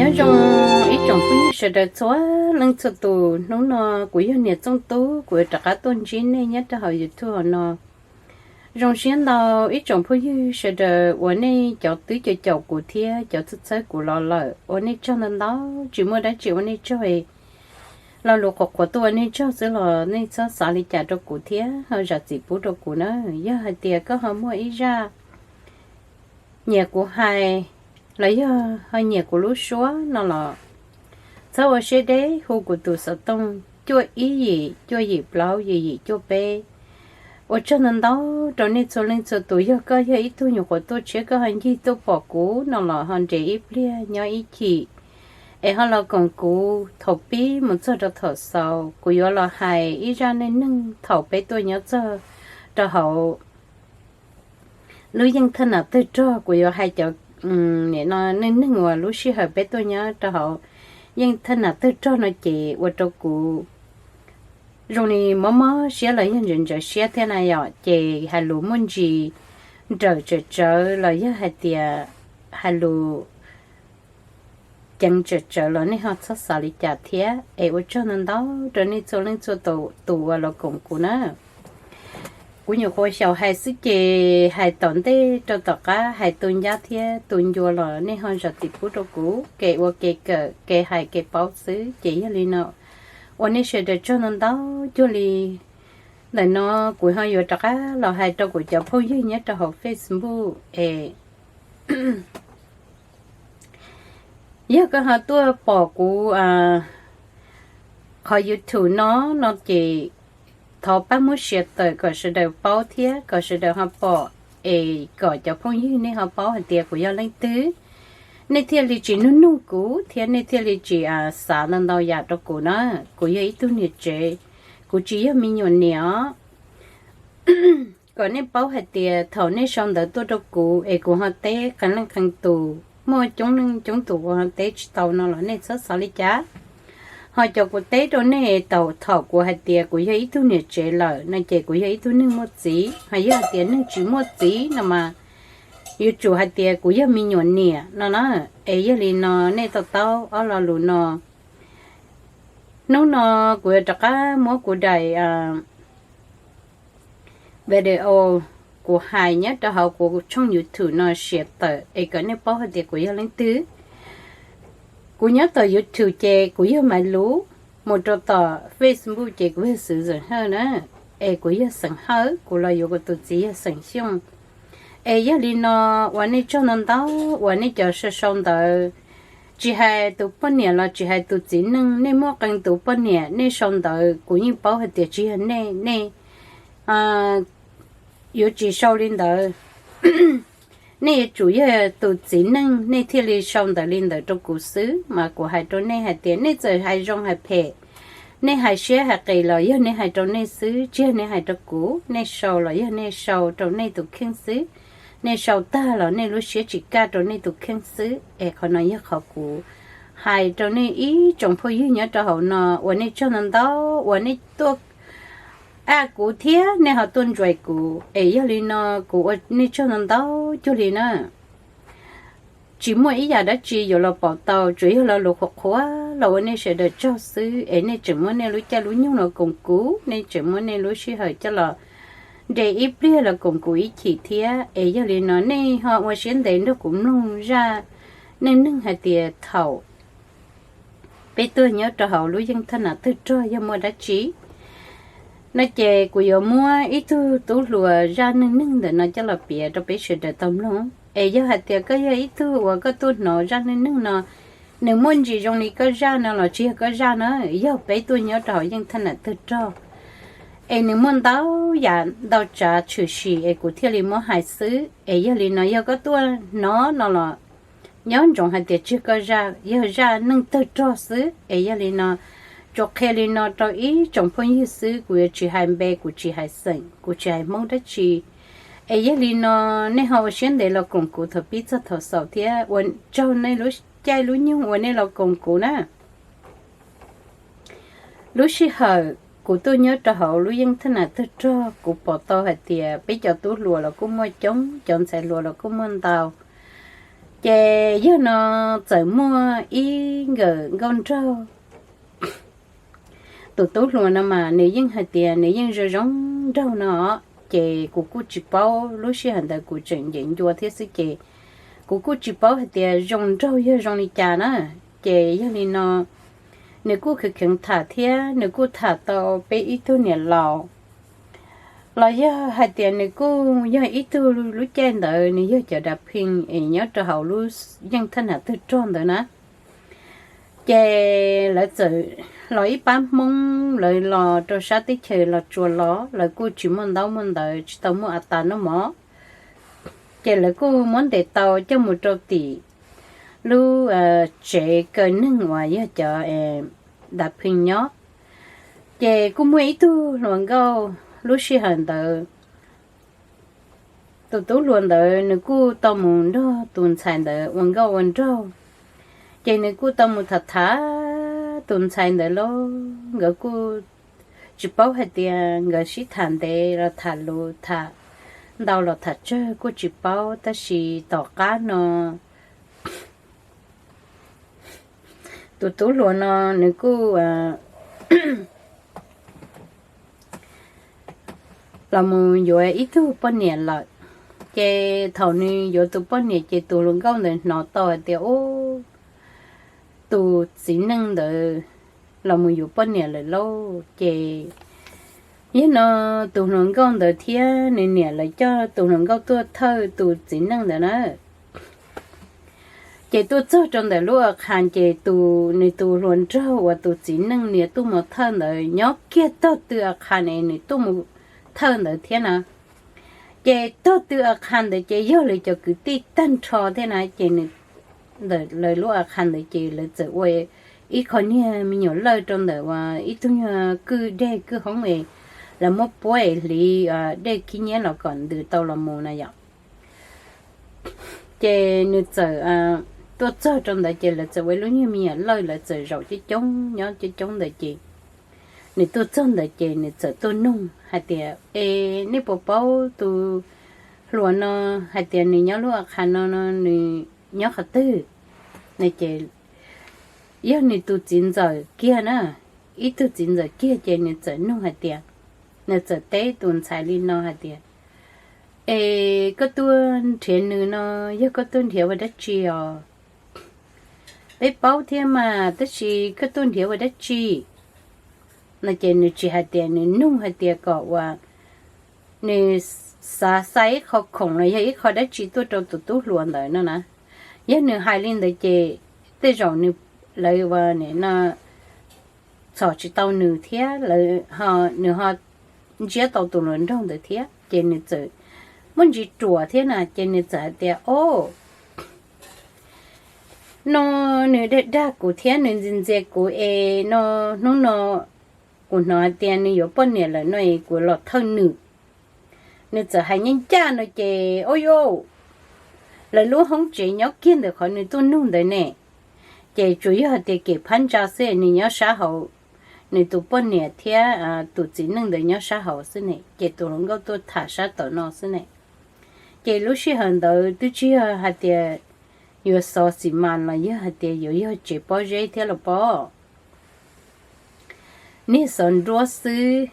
Nyob zoo ib tsoom phooj ywg sawv daws txhua leej txhua tus, hnub no kuv yog niam Txooj Tub, kuv yuav rov qab tuaj ntsib nej nyob rau hauv YouTube no. Zoo siab ntau ib tsoom phooj ywg sawv daws uas nej cov twb caum caum kuv thiab cov txhawb txhawb kuv los lawm, ua nej tsaug ntau ntau, tsis muaj dab tsi ua nej tsaug. Lo lus qhuav qhuav tuaj ua nej tsaug xwb los nej txhob xav li cas rau kuv thiab ho zam txim pub rau kuv na. Yog hais tias koj ho muaj ib zaj nyiam kuv hais los yog ho nyiam kuv lub suab no los txhob ua siab deb hu kuv tus xov tooj cuaj ib yim cuaj yim plaub yim yim cuaj peb. Ua tsaug ntau ntau rau nej txhua leej txhua tus. Yog koj yog ib tug nyuam qhuav tuaj tshiab koj ho ncig tuaj pom kuv no los ho nres ib pliag nyob ib chim es ho los koom kuv thaum pib mus txog rau thaum xaus. Kuv yuav los hais ib zaj neej neeg thaum peb tuaj nyob txog rau hauv lub yeej thaj nam tawg rog. Kuv yuav hais cov neej neeg uas lub sij hawm peb tuaj nyob rau hauv yeej thaj nam tawg rog no ces ua rau kuv zoo li mob mob siab los yog ntxhov ntxhov siab thiab na yom, ces hais lus muaj ntsis nrawm tsawm tsawv los yog hais tias hais lus ceev tsawm tsawv los nej ho txhob xav li cas thiab. Es ua tsaug ntau ntau rau nej txhua leej txhua tus uas los koom kuv na. Kuv nyuam qhuav xyaum hais xwb ces hais tom ntej rau tom qab hais tu ncab thiab tu ncua los nej ho zam txim pub rau kuv, kev ua kev kawm kev hais kev paub xwb. Ces yog li no ua nej sawv daws tsaug ntau ntau. Cuag li ntawm no kuv ho yuav rov qab los hais rau kuv cov phooj ywg nyob rau hauv Facebook es yog koj ho tuaj pom kuv qhov YouTube no no ces thov pab muab share tawm kom sawv daws paub thiab kom sawv daws ho pom es kom cov phooj ywg nej ho paub hais tias kuv yog leej twg, nej thiaj li tsis nug nug kuv thiab nej thiaj li tsis xav ntau ntau yam rau kuv na. Kuv yog ib tug niam tsev, kuv tsis yog me nyuam niam os. Kom nej paub hais tias thaum nej sau ntawv tuaj rau kuv es kuv ho teb qee leej qee tus, muaj coob leej coob tus kuv ho teb tsis tau no los nej txhob xav li cas. Ho cov kuv teb rau nej tau thaum kuv hais tias kuv yog ib tug niam tsev lawm no ces kuv yog ib tug neeg muaj txiv, ho yog hais tias neeg tsis muaj txiv no mas yuav tsum hais tias kuv yog me nyuam niam no na. Es yog li no nej to taub ob lo lus no. Hnub no kuv yuav rov qab muab kuv daim video kuv hais nyob rau hauv kuv tshooj YouTube no share tawm es kom nej paub hais tias kuv yog leej twg. Kuv nyob tom YouTube ces kuv yog Maiv Lus, mus rau tom Facebook ces kuv yog Xwm Xeem Hawj na, es kuv yog Xeem Hawj, kuv los yuav kuv tus txiv yog Xeem Xyooj. Es yog li no ua nej tsaug ntau ntau uas nej cov sau sau ntawv, tsis hais tus poj niam los tsis hais tus txiv neej, nej muaj qee tus poj niam nej sau ntawv kuv yeej paub hais tias tsis yog nej, nej yuav tsis sau li ntawd. Nej yuav tsum yog tus txiv neej nej thiaj li sau ntawv li ntawd rau kuv xwb. Mas kuv hais rau nej hais tias nej txawm hais zoo hais phem, nej hais siab hais qis los yog nej hais rau nej xwb, tsis yog nej hais rau kuv. Nej sau los yog nej sau rau nej tus kheej xwb, nej sau tag los nej lub siab tsis kaj rau nej tus kheej xwb. Es qhov no yog qhov kuv hais rau nej ib tsoom phooj ywg nyob rau hauv no, ua nej tsaug ntau ntau uas nej tuaj a kuv thiab nej ho tuaj ntsais kuv. Es yog li no kuv ua nej tsaug ntau ntau cuag li na. Tsis muaj ib yam dab tsi yuav los pom tau, tsuas yog lo lus qhuav qhuav los ua nej sawv daws tsaug xwb. Es nej tseem muab nej lub caij lub nyoog los koom kuv, nej tseem muab nej lub sij hawm coj los nres ib pliag los koom kuv ib chim thiab. Es yog li no nej ho ua siab ntev nrog kuv mloog zaj neej neeg hais tias thaum peb tuaj nyob rau hauv lub yeej thaj nam tawg rog yog muaj dab tsi no ces kuv yuav muab ib tug tub hluas zaj neej neeg ntawm no coj los piav rau peb sawv daws tau mloog. Es yog hais tias koj yog ib tug uas koj tuaj hnov zaj neej neeg no, nws muaj ntsis zoo li koj zaj no los tsis yog koj zaj na, yog peb tuaj nyob rau hauv yeej thaj nam tawg rog, es nws muaj ntau yam ntau tsav tshwm sim es kuv thiaj li muab hais xwb. Es yog li no yog koj tuaj hnov no los nyob ntsoov hais tias tsis yog koj zaj, yog zaj neej tawg rog xwb. Es yog li no tsuas qhia li no rau ib tsoom phooj ywg xwb, kuv yuav tsis hais npe, kuv tsis hais xeem, kuv tsis hais Hmoob dab tsi. Es yog li no nej ho ua siab ntev los koom kuv thaum pib txog thaum xaus thiab ua tsaug nej lub caij lub nyoog uas nej los koom kuv na. Lub sij hawm kuv tuaj nyob rau hauv lub yeej thaj nam tawg rog, kuv pom tau hais tias peb cov tub hluas los kuj muaj coob, cov ntxhais hluas los kuj muaj ntau. Ces yog no txawm muaj ib nkawm nkauj nraug, tus tub hluas no mas nws yeej hais tias nws yeej zoo zoo nraug no, ces kuv kuj tsis paub, lub sij hawm ntawd kuv tseem ncev ncua thiab xwb ces kuv kuj tsis paub hais tias zoo nraug yog zoo li cas na. Ces yog li no nws kuj kheev kheev tham thiab nws kuj tham tau peb ib tug niam laus, los yog hais tias nws kuj yog ib tug, lub caij ntawd nws yog cov dav pheej es nyob rau hauv lub yeej thaj nam tawg rog ntawd na. Ces lawv txawm los ib pab Hmoob, lawv los rau sab teb chaws Los Tsuas los, lawv kuj tsis muaj ntaub muaj ntawv, tsis tau muaj a tas noj mov, ces lawv kuj muab ntes tau coj mus rau tim lub tsev kaw neeg uas yog cov dav pheej nyob. Ces kuj muaj ib tug hluas nkauj lub sij hawm ntawd, tus tub hluas ntawd nws kuj tau mus nrog tus ntxhais ntawd ua nkauj ua nraug, ces nws kuj tau mus tham tham tus ntxhais ntawd lauj. Nkawd kuj tsis paub hais tias nkawd sib tham ntev los tham luv tham ntau los tham tsawg kuj tsis paub, tab sis tom qab no tus tub hluas no nws kuj los mus yuav ib tug poj niam lawm. Ces thaum nws yuav tus poj niam ces tus hluas nkauj ntawd hnov tau hais tias, ub, tus txiv neej ntawd los mus yuav poj niam lawm lauj. Ces yog no tus hluas nkauj ntawd thiab nws niam lawv coj tus hluas nkauj tuaj thawj tus txiv neej ntawd na. Ces tuaj txog rau ntawm lub a qhas ces tus, nws tus hluas nraug uas tus txiv neej niam tuaj mus thawj ntawd nyob kiag tog tw a qhas ne, nws tuaj mus thawj ntawd thiab na. Ces tog tw a qhas ntawd ces yog lawv cov kwv tij tag nrho thiab na. Ces nws, ntawm lawv lub a qhas ntawd ces lawv txawm ua ib qho niag me nyuam lawj rau ntawm uas ib tug nyuag kwj dej kwj hoob es lawv muab puab es hliv dej khib nyiab los kom ntws tau los mus na yom. Ces nws txawm tuaj txog rau ntawd ces lawv txawm ua ib lub nyuag me nyuam lawj, lawv txawm zaum coob coob nyob coob coob ntawd ces nws tuaj txog ntawd ces nws txawm tuaj nug hais tias, es nej puas paub tus hluas no hais tias nws nyob lub a qhas no no nws nyob qhov twg? Ces yog nws tus txiv ntxawm kiag na, ib tug txiv ntxawm kiag ces nws txawm nug hais tias, nws txawm teb tus ntxhais li no hais tias, es koj tuaj nrhiav nws no yog koj tuaj nrhiav ua dab tsi os? Peb paub thiab mas, tab sis koj tuaj nrhiav ua dab tsi? No ces nws tsis hais tias, nws nug hais tias kom uas nws xav xa ib qho khoom los yog ib qho dab tsi tuaj rau tus tub hluas ntawd no na. Yog nws hais li ntawd ces tej zaum nws, lawv ua no txhom tsis tau nws thiab lawv, nws ho ntsiab tau tus hluas nraug ntawd thiab ces nws txawm muaj ntsis ruam thiab na ces nws txawm hais tias, o, no nws dag dag kuv thiab nws ntxias ntxias kuv es no, hnub no kuv hnov hais tias nws yuav poj niam lawm no es kuv los thawj nws. Nws txawm hais ncaj ncaj no ces, o, lawv lub hoob tsev nyob kiag ntawm qhov nws tuaj nug ntawd ne, ces tsuas yog hais tias kem phab ntsa xwb, nws nyob sab hauv, nws tus poj niam thiab tus txiv neej ntawd nyob sab hauv xwb ne. Ces tus hluas nkauj tuaj tham sab tom no xwb ne. Ces lub sij hawm ntawd twb tsis yog hais tias yuav xov xim mas los yog hais tias yuav yog tsev pob zeb thiab los pob, niag xov nruab xwb.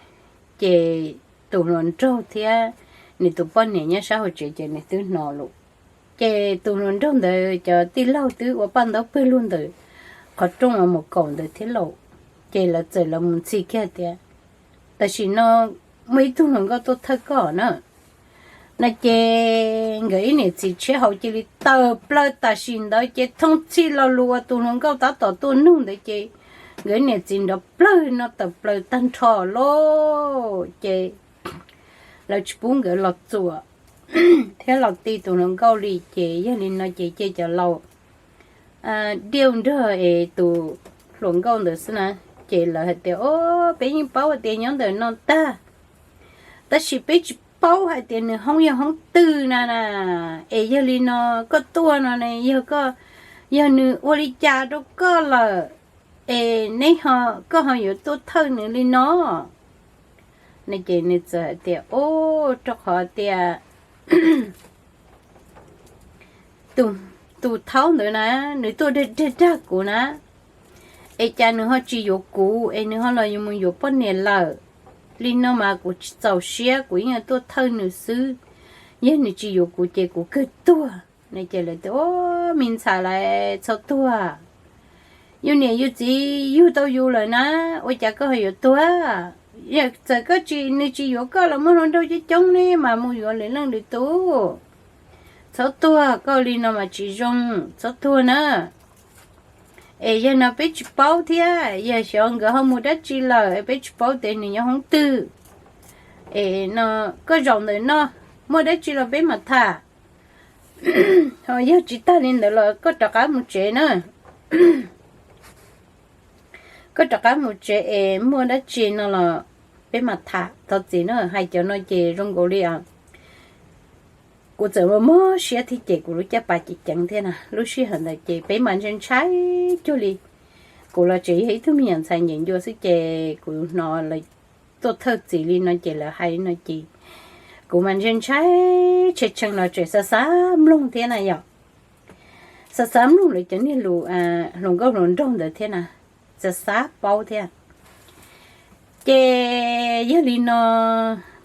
Ces tus hluas nraug thiab nws tus poj niam nyob sab hauv tsev ces nws twb hnov lawm. Ces tus hluas nraug ntawd cov tij laug twb ua paj ntaub pawg lug ntawm qhov rooj uas mus kaum ntawd thiab lauj. Ces lawv txawm los mus ntxhi kiag tias, tam sim no muaj ib tug hluas nkauj tuaj thawj koj na. No ces nkawd ib niam txiv tshiab hauv cia li tawm plaws tam sim ntawd ces thooj txhij lo lus uas tus hluas nkauj tab tom tuaj nug ntawd ces nkawd ib niam txiv nrov plawg no tawm plaws tag nrho lauj. Ces lawv tsis pub nkawd los txuam thiab los ti tus hluas nkauj li. Ces yog li no ces cia cov laus diaj nrog es tus hluas nkauj ntawd xwb na. Ces lawv hais tias, o, peb yeej paub hais tias nyob ntawm no tag, tab sis peb tsis paub hais tias nws hoob yog hoob twg na na. Es yog li no koj tuaj no ne, yog, yog nws ua li cas rau koj lawm es neb ho, koj ho yuav tuaj thawj nws li no? No ces nws txawm hais tias, o, rau qhov tias tus tus thaub ntawd na, nws tuaj dag dag dag kuv na, es cas nws ho tsis yuav kuv es nws ho los yuav mus yuav poj niam lawm. Li no mas kuv tsis txaus siab, kuv yeej tuaj thawj nws xwb. Yog nws tsis yuav kuv ces kuv kawg tuag. Ces lawv tias, Ua, me ntxhais, txhob tuag. Yus niam yus txiv yug tau yus lawm na, ua cas koj ho yuav tuag? Txawm koj tsis, nws tsis yuav koj los muaj hluas nraug coob coob ne mas mus yuav lwm leej lwm tus. Txhob tuag, koj li no mas tsis zoo, txhob tuag na. Es yog no peb tsis paub thiab, yog xyov nkawd ho mus dab tsi lawm, peb tsis paub tias nws nyob hoob twg. Es no koj zaum ntawm no, muaj dab tsi los peb mam tham. Ho yog tsis tag li ntawd los koj rov qab mus tsev na. Koj rov qab mus tsev es muaj dab tsi no los peb mam tham. Thov txim na, hais cov no ces zoo nkaus li kuv txawm mob siab thiab ces kuv lub caj pas ces ceev thiab na. Lub sij hawm ntawd ces peb mas ntshai ntshai cuag li. Kuv los tseem yog ib tug me nyuam ntxhais ncees ncua xwb ces kuv hnov lawv tuaj thawj txim li no ces lawv hais li no ces kuv mas ntshai ntshai, tshee tshee los tseem xav xav mloog thiab na yom. Xav xav mloog lawv cov niag lus hluas nkauj hluas nraug ntawd thiab na, xav xav paub thiab. Ces yog li no,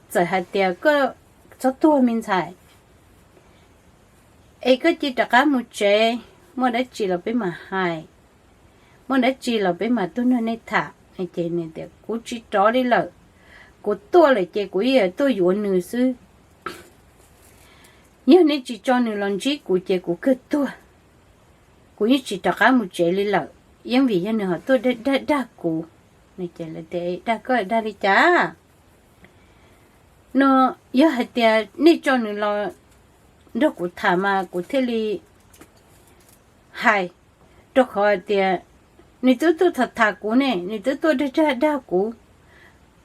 txawm hais tias koj txhob tuag me ntxhais, es koj cia rov qab mus tsev, muaj dab tsi los peb mam hais, muaj dab tsi los peb mam tuaj nrog nej tham. Ces nws tias, Kuv tsis rov li lawm, kuv tuaj lawm ces kuv yeej tuaj yuav nws xwb. Yog nej tsis tso nws los ntsib kuv ces kuv kawg tuag. Kuv yeej tsis rov qab mus tsev li lawm, yeej vim yog nws ho tuaj dag dag kuv. Dag koj dag li cas? No yog hais tias nej tso nws los nrog kuv tham mas kuv thiaj li hais, rau qhov hais tias nws twb tuaj tham tham kuv ne, nws twb tuaj dag dag dag kuv.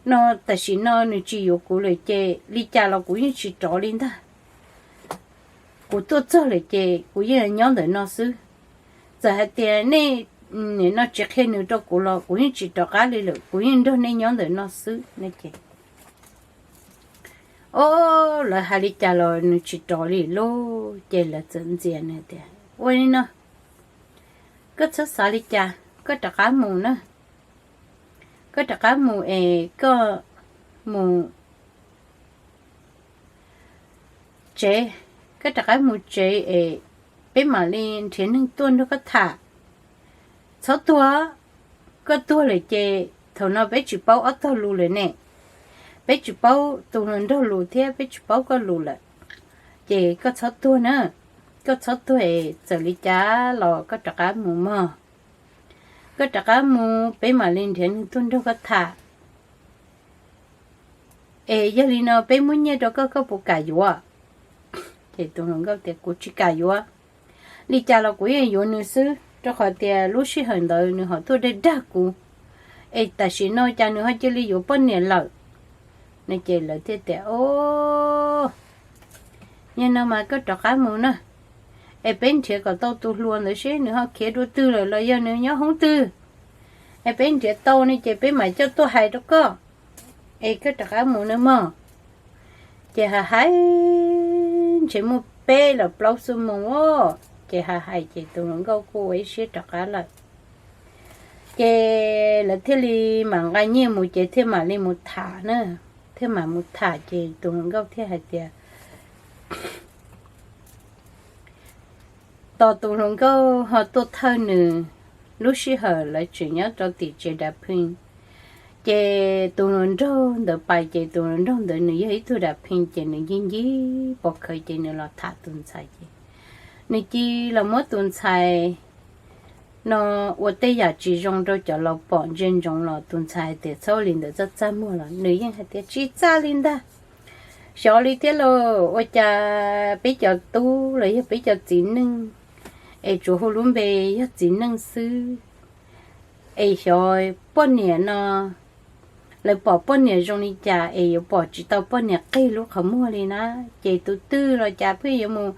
No tam sim no nws tsis yuav kuv lawm ces li cas los kuv yeej tsis rov li ntag. Kuv tuaj txog lawm ces kuv yeej nyob ntawm no xwb. Txawm hais tias nej nim no tsis qhia nws rau kuv los kuv yeej tsis rov qab li lawm, kuv yeej nrog nej nyob ntawm no xwb. Ces o, lawv hais li cas los nws tsis rov li lauj. Ces lawv txawm ntxias nws tias, Ua li no, koj txhob xav li cas, koj rov qab mus na. Koj rov qab mus es koj mus tsev, koj rov qab mus tsev es peb mam li nrhiav neeg tuaj nrog koj tham. Txhob tuag, koj tuag lawm ces thaum no peb tsis paub ob tog lus lawm ne. Peb tsis paub tus hluas nraug lus thiab peb tsis paub koj lus lawm. Ces koj txhob tuag na, koj txhob tuag es txawm li cas los koj rov qab mus mog. Koj rov qab mus peb mam li nrhiav neeg tuaj nrog koj tham. Es yog li no peb muab nyiaj rau koj, koj puas kam yuav? Ces tus hluas nkauj tias, Kuv tsis kam yuav. Li cas los kuv yeej yuav nws xwb, rau qhov tias lub sij hawm ntawd nws ho tuaj dag dag kuv. Es tam sim no cas nws ho cia li yuav poj niam lawm? No ces lawv thiaj tias, O, yog no mas koj rov qab mus na, es peb nrhiav kom tau tus hluas ntawd seb nws ho khiav dua twg lawm los yog nws nyob hoob twg. Es peb nrhiav tau ne ces peb mam coj tuaj hais rau koj. Es koj rov qab mus nawb mog. Ces hais hais ntshe muaj peb los plaub xuab moos os, ces hais hais ces tus hluas nkauj kuj ua ib siab rov qab lawm. Ces lawv thiaj li mam nqa nyiaj mus ces thiaj mam li mus tham na. Thiaj mam mus tham ces tus hluas nkauj thiaj hais tias, tos tus hluas nkauj ho tuaj thawj nws. Lub sij hawm lawv tseem nyob rau tim tsev dav pheej, ces tus hluas nraug ntawd pais ces tus hluas nraug ntawd nws yog ib tug dav pheej ces nws ncig ncig pov khawv ces nws los tham tus ntxhais ces nws cia los muab tus ntxhais no ua tej yam tsis zoo rau cov laus pom ntsia ntsoov los tus ntxhais hais tias txhob ua li ntawd, txaj txaj muag los nws yeej hais tias tsis txaj li ntag. Xyov li thiab lauj, ua cas peb cov tub los yog peb cov txiv neej es tsuas hu lub npe yog txiv neej xwb, es xyov poj niam no lawv pom poj niam zoo li cas es yuav pom tsis tau poj niam qig lub qhov muag li na. Ces tus twg los cas pheej yuav mus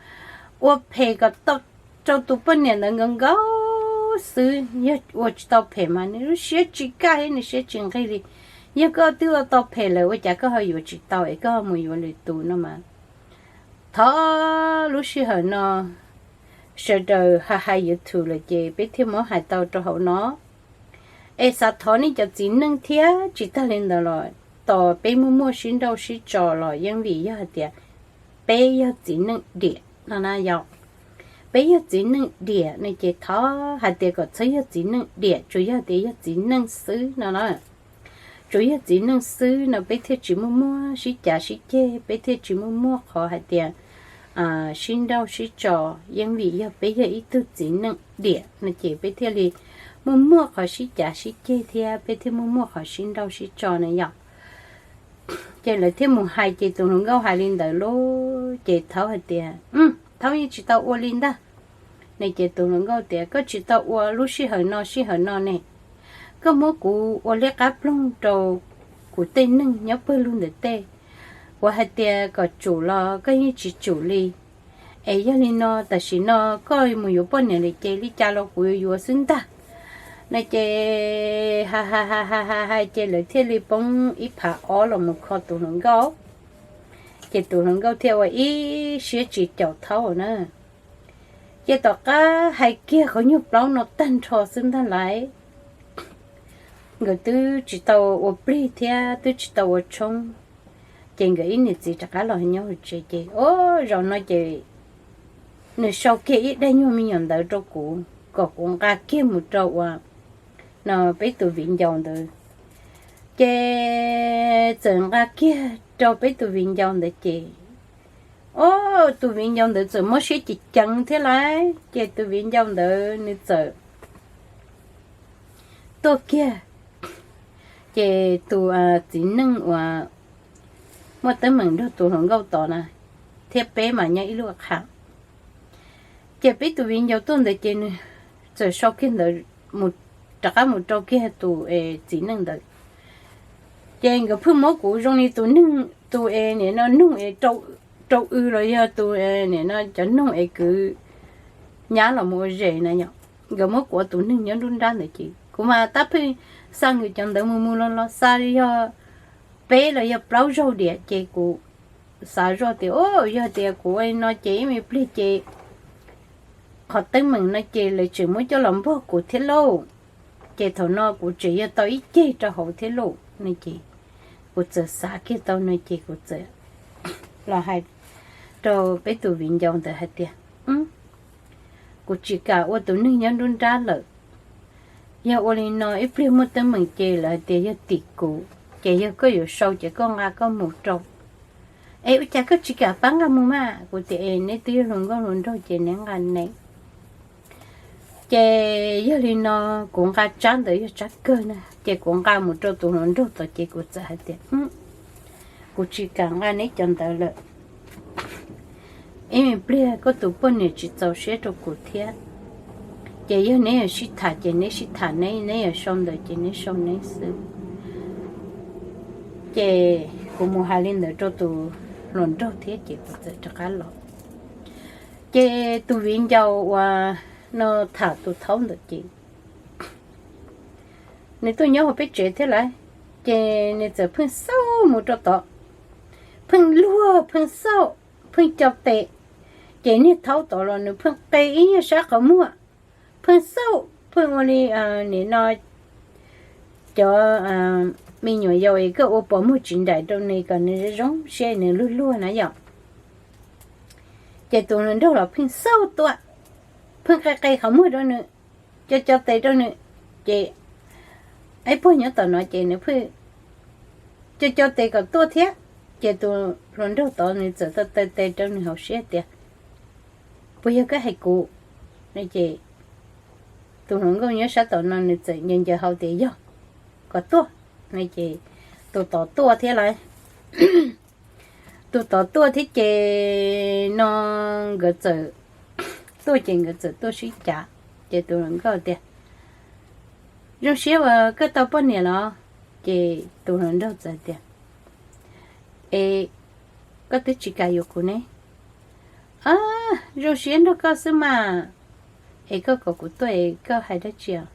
ua phem kom tau rau tus poj niam ntawd nkaus nkaus xwb. Yog ua tsis tau phem mas nws lub siab tsis kaj thiab nws siab tsis nqig li. Yog koj twb ua tau phem lawm ua cas koj ho yuav tsis tau es koj ho mus yuav lwm tus no mas. Thov lub sij hawm no sawv daws ha hais YouTube lawm ces peb thiaj muab hais tau rau hauv no. Es xav thov nej cov txiv neej thiab tsis tag li ntawd los, tos peb muaj muaj sib nrauj sib tso los yeej vim yog hais tias peb yog txiv neej diam no na yom. Peb yog txiv neej diam no ces thov hais tias kom txhob yog txiv neej diam, tsuas yog tias yog txiv neej xwb no na. Tsuas yog txiv neej xwb no peb thiaj tsis muaj muaj sib cav sib ceg, peb thiaj tsis muaj muaj qhov hais tias sib nrauj sib tso, yeej vim yog peb yog ib tug txiv neej diam no ces peb thiaj li muaj muaj qhov sib cav sib ceg thiab peb thiaj muaj muaj qhov sib nrauj sib tso na yom. Ces lawv thiaj mus hais ces tus hluas nkauj hais li ntawd lauj ces thaub hais tias, thaub yeej tsis tau ua li ntag. Ne ces tus hluas nkauj tias, koj tsis tau ua lub sij hawm no sij hawm no ne, koj muab kuv ua liab qab ploog rau kuv tej neeg nyob pawg lug ntawm tej. Kuv hais tias kom tsum los koj yeej tsis tsum li. Es yog li no tam sim no koj mus yuav poj niam lawm ces li cas los kuv yuav yuav xwb ntag. No ces ha ha ha ha ha ces lawv thiaj li poob ib phav ob los mus kho tus hluas nkauj. Ces tus hluas nkauj thiaj ua ib siab tsis caum thaub na. Ces tom qab hais kiag qhov nyuag plaub no tag nrho xwb ntag lauj, nkawd twb tsis tau ua plig thiab twb tsis tau ua tshoob. Ces nkawd ib niam txiv rov qab los nyob hauv tsev ces o, zaum no ces nws sau kiag ib daim nyuag me nyuam ntawv rau kuv kom kuv nqa kiag mus rau ua no peb tus viv ncaus ntawd. Ces txawm nqa kiag rau peb tus viv ncaus ntawd ces o, tus viv ncaus ntawd txawm muab siab ceev ceev thiab lauj. Ces tus viv ncaus ntawd nws txawm tuaj kiag. Ces tus txiv neej uas muaj teeb meem nrog tus hluas nkauj tod na, thiab peb mas nyob ib lub qhov. Ces peb tus viv ncaus tuaj ntawd ces nws txawm sau kiag ntawv mus, rov qab mus rau kiag tus txiv neej ntawd. Ces nkawd pheej muab kuv zoo li tus neeg tus es nim no noog es rau w los yog tus nim no cov noog es kwv nyab los mus ua zes na yom. Nkawd muab kuv ua tus neeg nyob nruab nrab ntawd ces kuv mas tab pheej xa nkawd cov ntawv mus mus los los xa yog peb los yog plaub zaug diam ces kuv xav zoj tias o, yog tias kuv ua li no ces ib me pliag ces qhov teeb meem no ces lawv tseem muab coj los npog kuv thiab lauj. Ces thaum no kuv tseem yog tau ib ceg rau hauv thiab lauj no ces kuv txawm xav kiag tau no ces kuv txawm los hais rau peb tus viv ncaus ntawd hais tias kuv tsis kam ua tus neeg nyob nruab nrab lawm. Yog ua li no ib pliag muaj teeb meem ces lawv hais tias yog tim kuv, ces yog koj yuav sau ces koj nqa koj mus rau. Es ua cas koj tsis kam pab nqa mus mas? Kuv tias es neb twb yog hluas nkauj hluas nraug ces neb nqa neb. Ces yog li no kuv nqa tsab ntawd yog tsab kawg na ces kuv nqa mus rau tus hluas nraug tod ces kuv txawm hais tias kuv tsis kam nqa neb cov ntawv lawm. Ib me pliag koj tus poj niam tsis txaus siab rau kuv thiab. Ces yog neb yuav sib tham ces neb sib tham, neb neb yuav sau ntawv ces neb sau neb xwb. Ces kuv mus hais li ntawd rau tus hluas nraug thiab ces kuv txawm rov qab los. Ces tus viv ncaus uas no tham tus thaub ntawd ces nws tuaj nyob hauv peb tsev thiab lauj. Ces nws txawm pheej xauj mus rau tod, pheej luag pheej xauj, pheej co tes. Ces niag thaub tod los nws pheej qe ib nyuag sab qhov muag, pheej xauj pheej ua li nim no cov me nyuam yaus es koj ua pos muag tsis nraim rau nws kom nws zoo siab nws luag luag na yom. Ces tus hluas nraug los pheej xauj tuaj, pheej qe qe qhov muag rau nws, co co tes rau nws. Ces ib puag nyob tom no ces nws pheej co co tes kom tuaj thiab. Ces tus hluas nraug tod nws txawm taw taw tes rau nws hauv siab tias puas yog koj hais kuv? No ces tus hluas nkauj nyob sab tom no nws txawm ncaws ncaws hau tias yog, kom tuaj. No ces tus tod tuaj thiab lauj. Tus tod tuaj thiab ces no nkawd txawm tuaj ces nkawd txawm tuaj sib cav. Ces tus hluas nkauj tias zoo siab uas koj tau poj niam los? Ces tus hluas nraug txawm tias es koj twb tsis kam yuav kuv ne. Zoo siab nrog koj xwb mas. Es koj kom kuv tuaj es koj hais dab tsi os?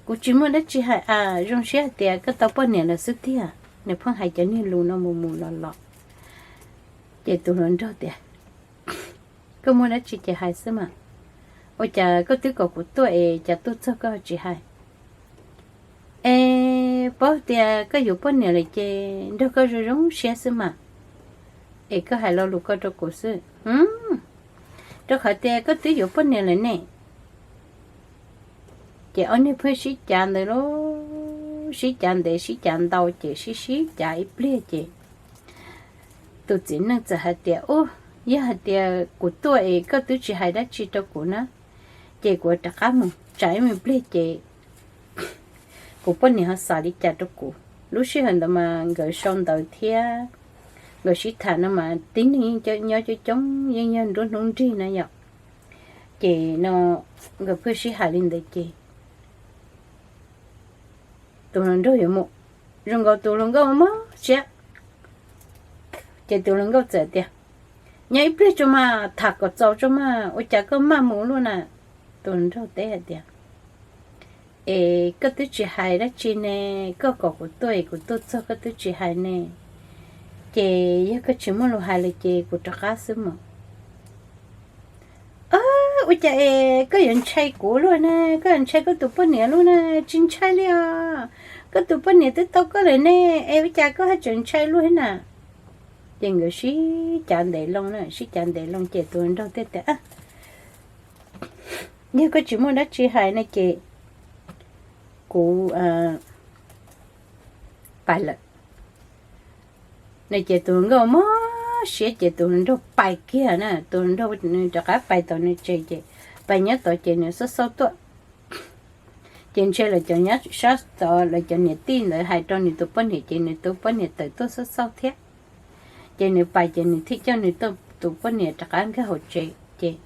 Kuv tsis muaj dab tsi hais a, zoo siab hais tias koj tau poj niam lawm xwb tiag. Nws pheej hais cov niag lus no mus mus los los. Ces tus hluas nraug tias koj muaj dab tsi ces hais xwb mas. Ua cas koj twb kom kuv tuaj es cas tuaj txog koj tsis hais? Es paub tias koj yuav poj niam lawm ces nrog koj zoo zoo siab xwb mas. Es koj hais lo lus ko rau kuv xwb. Rau qhov tias koj twb yuav poj niam lawm ne. Ces ob niag pheej sib cav ntawd lauj, sib cav ntev sib cav ntau ces sib sib cav ib pliag ces tus txiv neej txawm hais tias, Ub, yog hais tias kuv tuaj es koj twb tsis hais dab tsi rau kuv na, ces kuv rov qab mus tsam ib me pliag ces kuv poj niam ho xav li cas rau kuv. Lub sij hawm ntawd mas nkawd sau ntawv thiab nkawd sib tham no mas tib neeg yeej nyob coob coob yeej yog nruab hnub nrig na yom. Ces no nkawd pheej sib hais li ntawd ces tus hluas nraug yuav mus, zoo nkaus tus hluas nkauj mob siab. Ces tus hluas nkauj txawm tias, Nyob ib pliag tso mas, tham kom txaus tso mas, ua cas koj maj mus luaj na? Tus hluas nraug teb hais tias, Es koj twb tsis hais dab tsi ne, koj kom kuv tuaj es kuv tuaj txog koj twb tsis hais ne, ces yog koj tsis muaj lus hais lawm ces kuv rov qab xwb mas. Ua cas es koj yuav ntshai kuv luaj na, koj yuav ntshai koj tus poj niam luaj na? Tsis ntshai li os, koj tus poj niam twb tau koj lawm ne, es ua cas koj haj tseem ntshai luaj thiab na? Ces nkawd sib cav ntev loo na, sib cav ntev loo ces tus hluas nraug thiaj tias, Yog koj tsis muaj dab tsi hais no ces kuv pais lawm no. Ces tus hluas nkauj mob siab ces tus hluas nraug pais kiag na, tus hluas nraug nws rov qab pais tom nws tsev ces pais nyob tod ces nws xauj xauj tuaj. Ces ntshe lawv cov nyob sab tod lawv cov niam tij ntawd hais rau nws tus poj niam ces nws tus poj niam tawm tuaj xauj xauj thiab. Ces nws pais ces nws thiaj coj nws tus poj niam rov qab nkag hauv tsev ces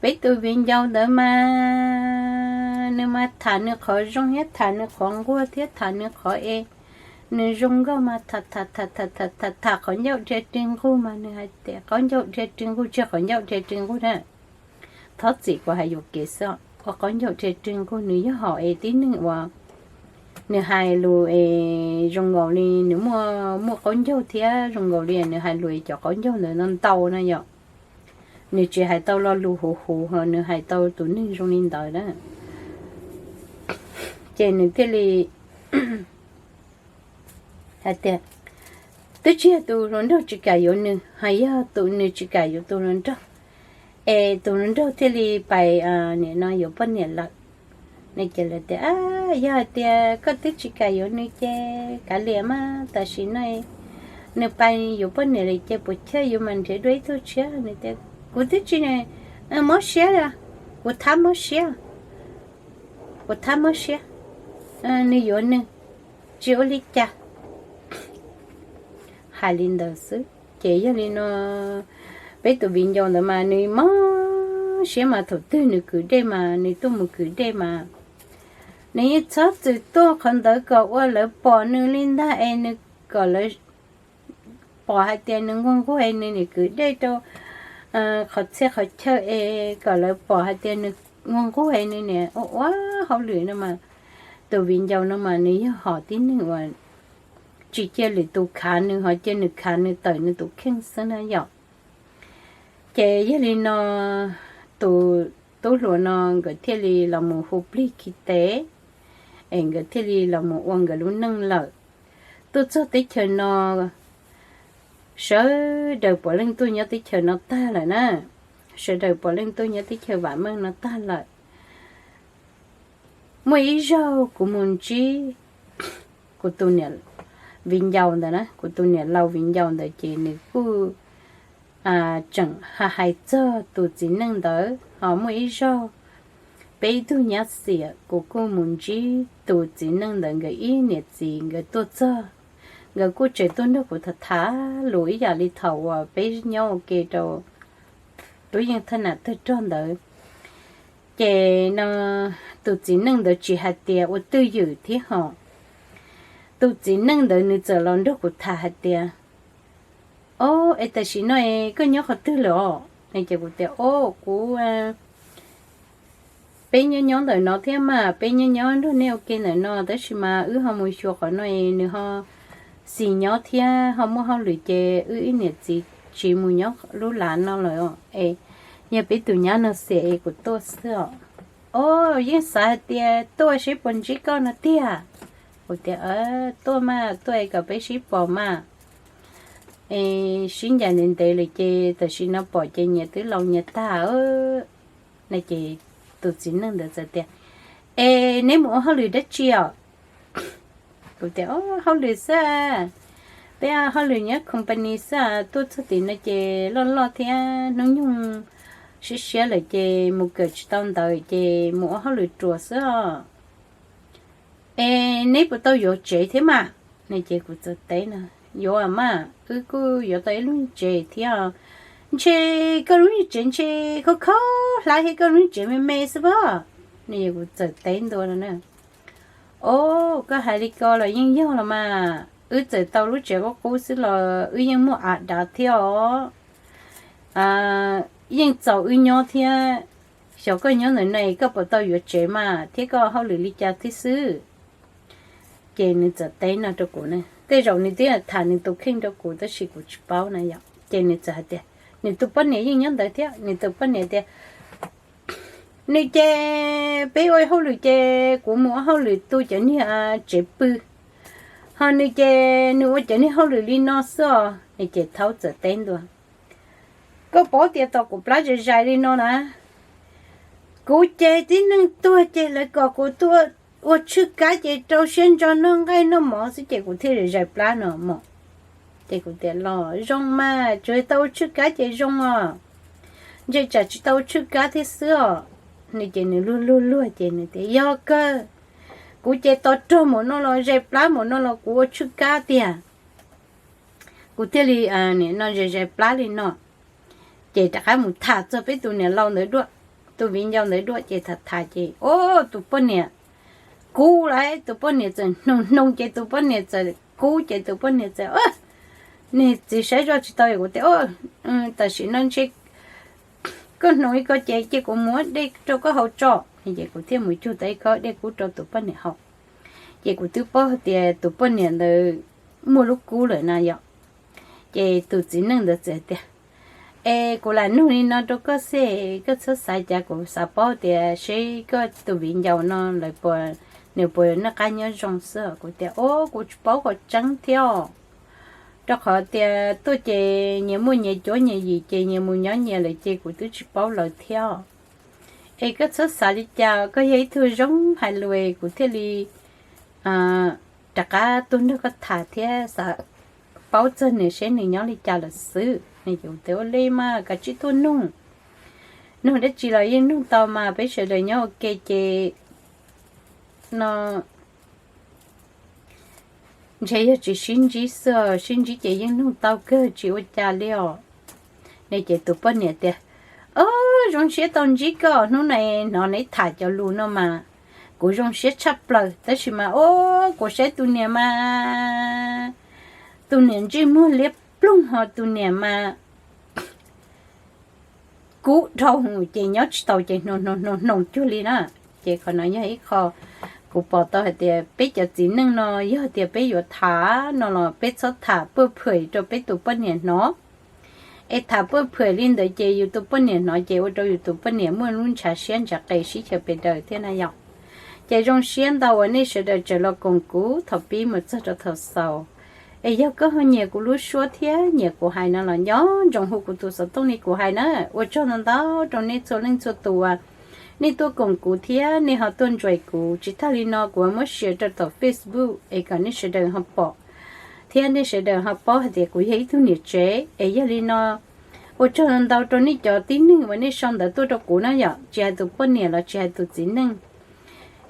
peb tus viv ncaus ntawd mas nws mas tham nws qhov zoo thiab tham nws qhov nquag thiab tham nws qhov es nws zoo nkauj mas tham tham tham tham tham tham qhov ncauj dhia rw nquj mas nws hais tias qaub ncaug dhia rw nquj, tsis yog qhov ncauj dhia rw nquj na. Thov txim kuv hais yuam kev xwb, ua qaub ncaug dhia rw nquj nws yog hom es tib neeg uas nws hais lus es zoo nkaus li nws muaj muaj qaub ncaug thiab zoo nkaus li nws hais lus es cov qaub ncaug ntawd no ntau na yom. Nws tsis hais tau lo lus huv huv ho nws hais tau tus neeg zoo li ntawd na. Ces nws thiaj li hais tias twb tsis yog tus hluas nraug tsis kam yuav nws, ho yog tus nws tsis kam yuav tus hluas nraug, es tus hluas nraug thiaj li pais nim no yuav poj niam lawm. Nws ces lawv tias, Yog hais tias koj twb tsis kam yuav nws ces kav liam mas, tam sim no nws pais yuav poj niam lawm ces puas chawj yuav mas nrhiav dua ib tug tshiab. Nws tias, Kuv twb tsis mob siab li, kuv thab mob siab, kuv thab mob siab, nws yuav nws, tsis ua li cas. Hais li ntawd xwb ces yog li no peb tus viv ncaus ntawd mas nws mob siab mas thaum twg nws kwv dej mas nws tuaj mus kwv dej mas nws yeej txhob txwm tuaj qhov ntawd kom ua lawv pom nws li ntag es nws kom lawv pom hais tias nws nquag nquag es nws nim kwv dej rau qhov txhia qhov chaw es kom lawv pom hais tias nws nquag nquag es nws nim ua ua hauj lwm no mas. Tus viv ncaus no mas nws yog hom tib neeg uas tsis cia lwm tus khav nws ho cia nws khav nws tawm nws tus kheej xwb na yom. Ces yog li no tus tub hluas no nkawd thiaj li los mus hu plig khi tes es nkawd thiaj li los mus ua nkawd lub neej lawm. Tuaj txog teb chaws no sawv daws puav leej tuaj nyob teb chaws no tag lawm na, sawv daws puav leej tuaj nyob teb chaws vam meej no tag lawm. Muaj ib zaug kuv mus ntsib kuv tus niam viv ncaus ntawd na, kuv tus niam laus viv ncaus ntawd ces nws kuj tseem hais txog tus txiv neej ntawd ho muaj ib zaug peb ib tug nyab xiam kuv kuj mus ntsib tus txiv neej ntawd nkawd ib niam txiv nkawd tuaj txog. Nkawd kuj tseem tuaj nrog kuv tham tham lus ib yam li thaum uas peb nyob ua ke rau tub yeej thaj nam tawg rog ntawd. Ces no tus txiv neej ntawd tsis hais tias ua twj ywm thiab ho tus txiv neej ntawd nws txawm los nrog kuv tham hais tias, O, es tam sim no koj nyob qhov twg lawm os? Ces kuv tias, O, kuv peb nyob nyob ntawm no thiab mas, peb nyob nyob nrog nej ua ke ntawm no tab sis mas wb ho mus xyuas qhov no es nws ho xis nyob thiab ho muaj hauj lwm ces wb ib niam txiv tsis mus nyob lub lav no lawm es yog peb tus nyab no xiam es kuv tuaj xwb os. O, yeej xav hais tias tuaj seb puas ntsib koj no tiag. Kuv tias tuaj mas, tuaj es kom peb sib pom mas. Es sib ncaim ntev ntev lawm ces tam sim no pom ces nyias twb laus nyias tag. No ces tus txiv neej ntawd txawm tias, es neb mus ua hauj lwm dab tsi os? Kuv tias hauj lwm xwb, peb hauj lwm nyob company xwb, tuaj txog tim no ces loj loj thiab hnub nyoog siab siab lawm ces mus kawm tsis tau ntawv ces mus ua hauj lwm ruam xwb os. Es neb puas tau yuav tsev thiab mas? No ces kuv txawm teb no, yuav mas, wb kuj yuav tau ib lub tsev thiab. Ntshe koj lub tsev ntshe kho kho hlab thiab koj lub tsev me me xwb pob. No es kuv txawm teb ntua no na, o, koj hais li ko los yeej yog los mas, wb txawm tau lub tsev qub qub xwb los wb yeej muaj av dav thiab os, yeej txaus wb nyob thiab. Xyov koj nyob ntawm no koj puas tau yuav tsev mas thiab koj hauj lwm li cas thiab xwb. Ces nws txawm teb no rau kuv ne, tej zaum nws twb tham nws tus kheej rau kuv tab sis kuv tsis paub na yom. Ces nws txawm hais tias nws tus poj niam yeej nyob ntawd thiab, nws tus poj niam tias, nws ces peb ua hauj lwm ces kuv mus ua hauj lwm tu cov niag tsev pw, ho nws ces nws ua cov niag hauj lwm li no xwb os. Nws ces thaub txawm teb ntua, koj paub tias tom kuv plab zais zais li no na, kuv ces tib neeg tuag ces lawv kom kuv tuaj ua tshwj kab ces rau siab ntso noj nqaij noj mov xwb ces kuv thiaj zais zais plab no mog. Ces kuv tias los zoo mas, tsuas tau ua tshwj kab ces zoo os, ntshe tsam tsis tau ua tshwj kab thiab xwb os. Nws ces nws luag luag luag ces nws tias yog kawg, kuv ces tos rog mus no los zais plab mus no los kuv ua tshwj kab tiag. Kuv thiaj li no zais zais plab li no, ces rov qab mus tham txog peb tus niam laus ntawd dua, tus viv ncaus ntawd dua ces tham tham ces o, tus poj niam kub lawm, tus poj niam txawm hnoos hnoos ces tus poj niam txawm kub ces tus poj niam txawm, niag txiv saib zoj tsis tau, kuv tias tam sim no ntshe koj hnoos li ko ces cia kuv muab dej rau koj haus tso. Ces kuv thiaj mus cug tau ib khob dej kub rau tus poj niam haus. Ces kuv twb paub hais tias tus poj niam ntawd muaj lub kub lawm na yom. Ces tus txiv neej ntawd txawm tias, es kuv lam nug li no rau koj xwb, koj txhob xav cas, kuv xav paub tias seb koj tus viv ncaus no lawv puas, nws puas noj qab nyob zoo xwb. Kuv tias o, kuv tsis paub qhov tseeb thiab, rau qhov tias tuaj ces nyias muaj nyias cuab nyias yim ces nyias mus nyob nyias lawm ces kuv twb tsis paub lawv thiab. Es koj txhob xav li cas, koj yog ib tug zoo hais lus kuv thiaj li rov qab tuaj nrog koj tham thiab xav paub txog nws seb nws nyob li cas lawm xwb. Nws tias ua li mas kav tsij tuaj nug, nug dab tsi los yeej nug tau mas, peb sawv daws nyob ua ke ces no ntshe yog tsis sib ntsib xwb, sib ntsib ces yeej nug tau kawg tsis ua cas li os. Ne ces tus poj niam tias, o, zoo siab tau ntsib koj, hnub no hnov neb tham cov lus no mas kuv zoo siab tshaj plaws, tab sis mas o, kuv saib tus niam mas, tus niam ntsej muag liab ploog ho tus niam mas kub dhau ces nyob tsis tau ces hnoos hnoos hnoos cuag li na. Ces qhov no yog ib qho kuv pom tau hais tias peb cov txiv neej no yog tias peb yuav tham no los peb txhob tham puaj phwm rau peb tus poj niam hnov. Es tham puaj phwm li ntawd ces yus tus poj niam hnov ces ua rau yus tus poj niam muaj lub ntshav siab ntshav qes sib xyaw pes daws thiab na yom. Ces zoo siab ntau uas nej sawv daws tseem los koom kuv thaum pib mus txog rau thaum xaus. Es yog koj ho nyiam kuv lub suab thiab nyiam kuv hais no los nco ntsoov hu kuv tus xov tooj li kuv hais na. Ua tsaug ntau ntau rau nej txhua leej txhua tus uas nej tuaj koom kuv thiab nej ho tuaj ntsib kuv. Tsis tag li no kuv muab share rau tom Facebook es kom nej sawv daws ho pom thiab nej sawv daws ho paub hais tias kuv yog ib tug niam tsev. Es yog li no ua tsaug ntau rau nej cov tib neeg uas nej sau ntawv tuaj rau kuv na yom, tsis hais tus poj niam los tsis hais tus txiv neej.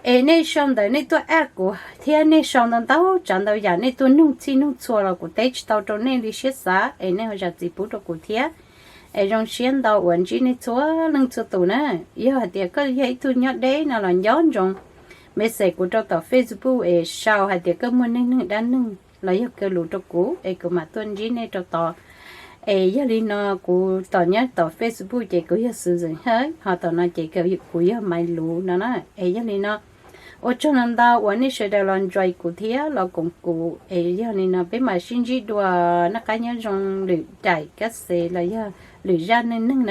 Es nej sau ntawv nej tuaj aj kuv thiab nej sau ntau ntau tsav ntau yam, nej tuaj nug txhij nug txhua los kuv teb tsis tau rau nej li siab xav, es nej ho zam txim pub rau kuv thiab. Es zoo siab ntau uas ntsib nej txhua leej txhua tus na. Yog hais tias koj yog ib tug nyob deb no los nco ntsoov message kuv rau tom Facebook es sau hais tias koj muaj neej neeg dab neeg los yog kaw lus rau kuv es kuv mam tuaj ntsib nej rau tod. Es yog li no kuv tom nyob tom Facebook ces kuv yog Susan Hawj, ho tom no ces kuv yog Maiv Luv no na. Es yog li no Ua tsaug ntau uas nej sawv daws los ntsib kuv thiab los koom kuv es yog li no peb mam sib ntsib dua. Noj qab nyob zoo lwm daim kab xes los yog lwm zaj neej neeg.